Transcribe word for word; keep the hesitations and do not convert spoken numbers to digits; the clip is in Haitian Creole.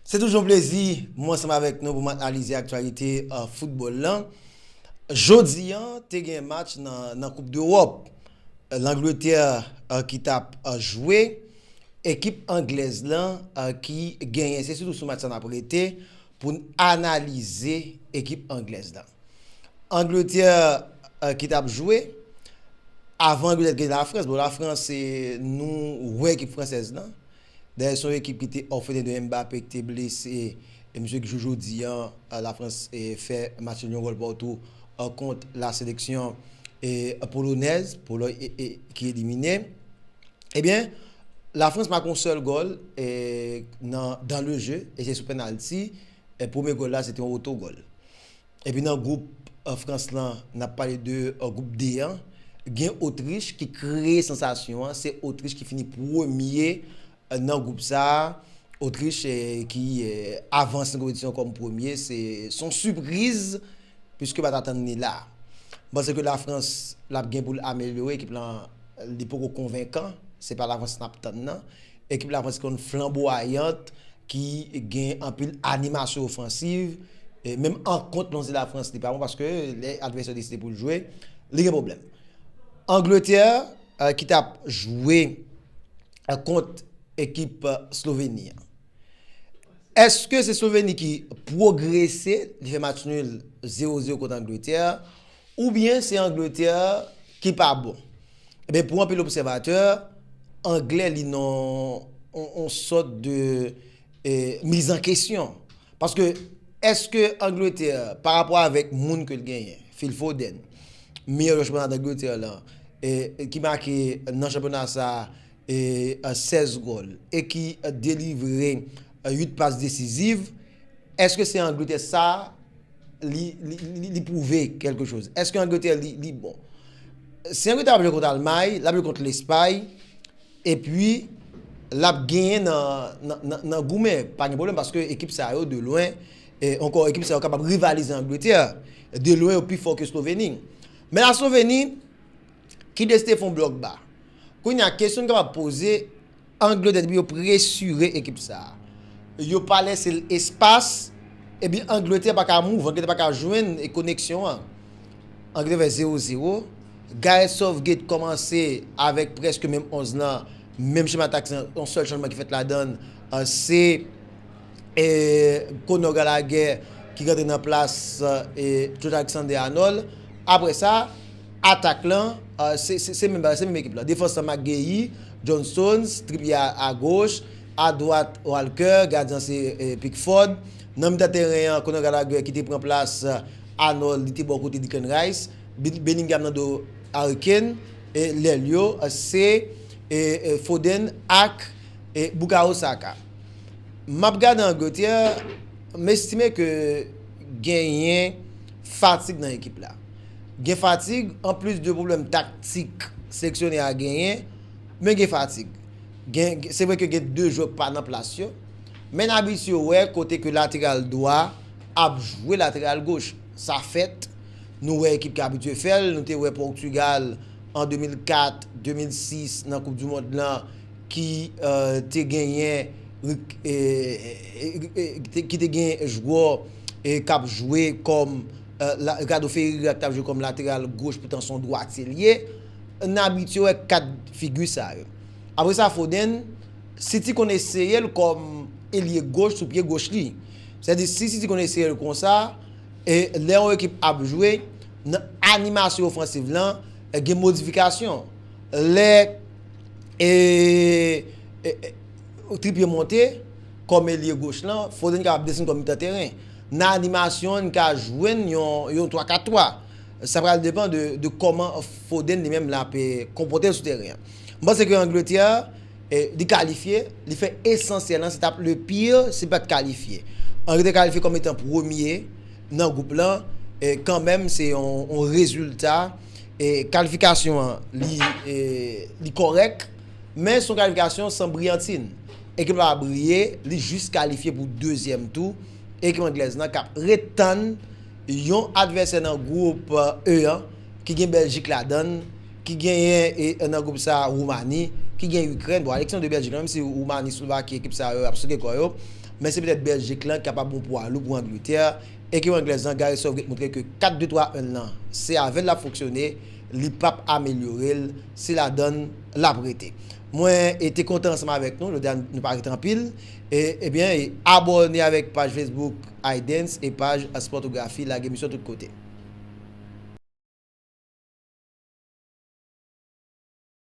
Se toujou yon plezi, mwen ansanm avèk nou pou m analize aktyalite uh, foutbòl lan. Jodi an, te gen match nan, nan Koup Dewòp. Langletè uh, ki t ap uh, jwe, ekip anglèz lan uh, ki genyen. Se sitou sou match sa n ap rete pou n analize ekip anglèz lan. Angletè uh, ki t ap jwe, avan Angletè te gen Lafrans. Bon, Lafrans, se nou wè ekip fransèz lan. Dayè, se yon ekip ki te òfelen de Mbappé ki te blese. E misye ki jwe jodi an, Lafrans fè match nul yon gòl partou kont la seleksyon polonèz, Polòy ki elimine. Ebyen, Lafrans make yon sèl gòl nan dans le jeu, e se sou penalti. Premye gòl la, se te yon otogòl. Epi nan gwoup Frans lan, n ap pale de gwoup D an, gen Otrich ki kreye sansasyon an. Se Otrich ki fini premye nan gwoup sa a. Otrich ki avanse nan konpetisyon kòm premye, se yon sipriz, piske pa t atann li la. M panse ke Lafrans, l ap gen pou l amelyore ekip lan, li poko konvenkan. Se pa Lafrans n ap tann nan. Ekip Lafrans ki konn flanbwayant, ki gen anpil animasyon ofansiv. Menm an kont lonze Lafrans, li pa bon, paske lè advèsè deside pou l jwe, li gen pwoblèm. Angletè ki t ap jwe kont ekip Sloveni an. Èske se Sloveni ki pwogrese, li fè match nul zewo zewo kont Angletè, oubyen se Angletè ki pa bon? Ebyen, pou anpil obsèvatè, anglè li nan yon sòt de mizankesyon. Paske, èske Angletè, pa rapò avèk moun ke l genyen, Phil Foden, meyè jwè chanpyona Angletè lan, ki make nan chanpyona sa a sèz gòl e ki delivre uit pas desiziv, èske se Angletè sa li, li, li, li pwouve kèlke choz? Èske Angletè li, li bon? Si Angletè ap jwe kont Almay, l ap jwe kont Lespay, epi l ap genyen nan, nan, nan, nan goumen, pa gen pwoblèm, paske ekip sa yo, de lwen, e ankò, ekip sa yo kapab rivalize Angletè, de lwen, yo pi fò ke Sloveni. Men la Sloveni, ki deside fè yon blòk ba. Kounye a, kesyon n kapab poze, Angletè, depi yo presire ekip sa a, yo pa lese l espas, epi Angletè pa ka mouv, Angletè pa ka jwenn koneksyon an. Angletè fè zewo zewo. Gareth Southgate kòmanse avèk prèske menm onz lan, menm chema taktik, yon sèl chanjman ki fèt ladan l, se e Conor Gallagher ki rantre nan plas e Trent Alexander-Arnold. Apre sa, atak lan, se, se, se menm bagay, se menm ekip la. Defans lan, McGehy, John Stones, Trippier a, a goch, a dwat, Walker, gadyen an se e, Pickford. Nan mitan teren an, Conor Gallagher ki te pran plas Arnold, li te bò kote Declan Rice, Bellingham nan do Harry Kane, e lèl yo, se e, e, Foden ak e, Bukayo Saka. M ap gade Angletè, m estime ke genyen fatig nan ekip la. Gen fatig, anplis de pwoblèm taktik seleksyonè a genyen, men gen fatig. Gen, se vre ke gen de jwè pa nan plas yo, men n abitye wè kote ke lateral dwa ap jwe lateral goch. Sa fèt, nou wè ekip ki abitye fè l, nou te wè Pòtigal an de mil kat, de mil sis nan Koup di Mond lan ki te genyen ki te gen jwè k ap jwe kòm Ricardo Ferreira ki t ap jwe kòm lateral goch, poutan se yon dwatye l ye. N abitye wè kat figi sa yo. Apre sa, Foden, City konn eseye l kòm elye goch sou pye goch li. Sètadi, si City konn eseye l konsa, e lè yon ekip ap jwe, nan animasyon ofansiv lan, gen modifikasyon. Lè e, e, e, Trippier monte kòm elye goch lan, Foden kapab desann kòm mitan teren. Nan animasyon an, n ka jwenn yon, yon twa kat twa. Sa pral depann de, de kòman Foden li menm l ap konpòte l sou teren an. M panse ke Angletè, e, li kalifye, li fè esansyèl lan, se t ap le pire si l pa t kalifye. Angletè kalifye kòm etan premye nan gwoup lan, e, kanmenm se yon, yon rezilta, e, kalifikasyon an, li, e, li kòrèk, men se yon kalifikasyon san briyantin. Ekip la pa briye, li jis kalifye pou dezyèm tou. Ekip anglèz lan k ap ret tann yon advèsè nan gwoup E an, ki gen Bèljik ladan l, ki genyen e, nan gwoup sa a Woumani, ki gen Ikrèn. Bon, Alexandre de Belgique, menm si Woumani, Slovaki, ekip sa yo ap souke kò yo, men se petèt Bèljik lan ki kapab yon pwa lou pou Angletè, e ki Anglèz lan, Gareth Southgate montre ke kat de twa en lan, se avè l l ap fonksyone, li p ap amelyore l, se ladan l l ap rete. Mwen e te kontan ansanm avèk nou, jodi a nou pa rete anpil, e, ebyen, e abòne avèk paj Facebook iDance e paj Sportographie, lage misyon tout kote.